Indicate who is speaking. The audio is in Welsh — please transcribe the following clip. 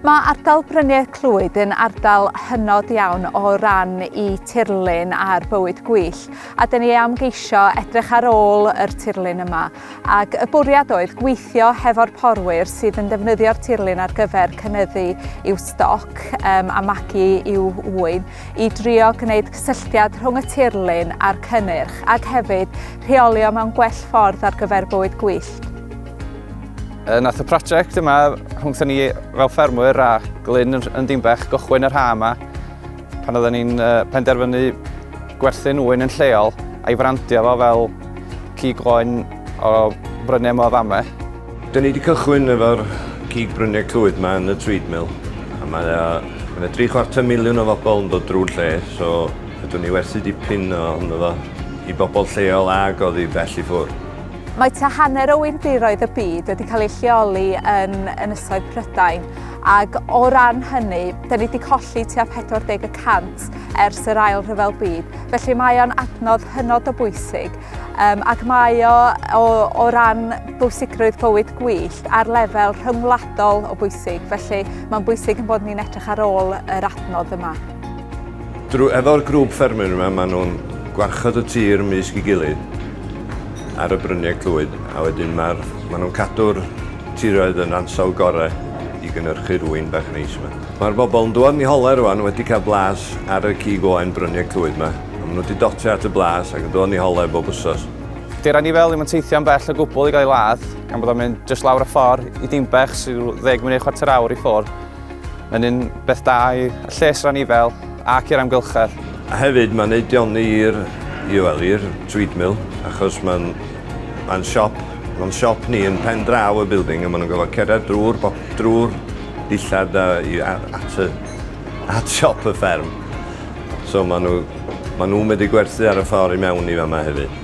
Speaker 1: Mae ardal Bryniau Clwyd yn ardal hynod iawn o ran i tirlun a'r bywyd gwyllt, a dyn ni am geisio edrych ar ôl yr tirlun yma. Ac y bwriad oedd gweithio hefo'r porwyr sydd yn defnyddio'r tirlun ar gyfer cynyddu i'w stoc um, a magu i'w ŵyn i drio gwneud cysylltiad rhwng y tirlun a'r cynnyrch ac hefyd rheolio mewn gwell ffordd ar gyfer bywyd gwyllt.
Speaker 2: Nath y prosiect yma rhwngthon ni fel ffermwyr a Glyn yn Dinbech gychwyn yr ha yma pan oedden ni'n penderfynu gwerthu'n ŵyn yn lleol a'i frandio fo fel cig oen o Bryniau Modd Ame.
Speaker 3: Dyn ni wedi cychwyn efo'r cig Bryniau Clwyd yma yn y Tweed Mill a mae yna 3/4 miliwn o bobl yn dod drwy'r lle so fedrwn ni werthu dipyn ohono fo i bobl lleol ag oddi bell i ffwrdd.
Speaker 1: Mae tua hanner o weirdiroedd y byd wedi cael eu lleoli yn Ynysoedd Prydain ac o ran hynny, da ni wedi colli tua 40 y cant ers yr Ail Rhyfel Byd. Felly mae o'n adnodd hynod o bwysig um, ac mae o, o, o ran bwysigrwydd bywyd gwyllt ar lefel rhyngwladol o bwysig. Felly mae'n bwysig yn bod ni'n edrych ar ôl yr adnodd yma.
Speaker 3: Drwy, efo'r grŵp ffermwyr yma, maen nhw'n gwarchod y tir ymysg ei gilydd ar y bryniau Clwyd, a wedyn mae'r, maen nhw'n cadw'r tiroedd yn ansawdd gorau i gynhyrchu'r ŵyn bach neis yma. Mae'r bobl yn dŵad yn eu holau rwan wedi cael blas ar y cig oen bryniau Clwyd yma, a maen nhw wedi dotio at y blas ac yn dod yn eu holau bob wsos.
Speaker 2: Di'r anifail ddim yn teithio'n bell o gwbl i gael ei ladd, gan bod o'n mynd jyst lawr y ffordd i Dinbech sydd rhyw ddeg munud chwarter awr i ffwrdd. Mae'n un beth da i lles yr anifail ac i'r amgylchedd.
Speaker 3: A hefyd mae'n neud dioni i'r i wel i'r Tweed Mill achos mae'n mae'n siop mae'n siop ni yn pen draw y building a maen nhw'n gorfod cerdded drwy'r drwy'r dillad a, i, at y at siop y fferm. So maen nhw maen nhw'n medru gwerthu ar y ffordd i mewn i fama hefyd.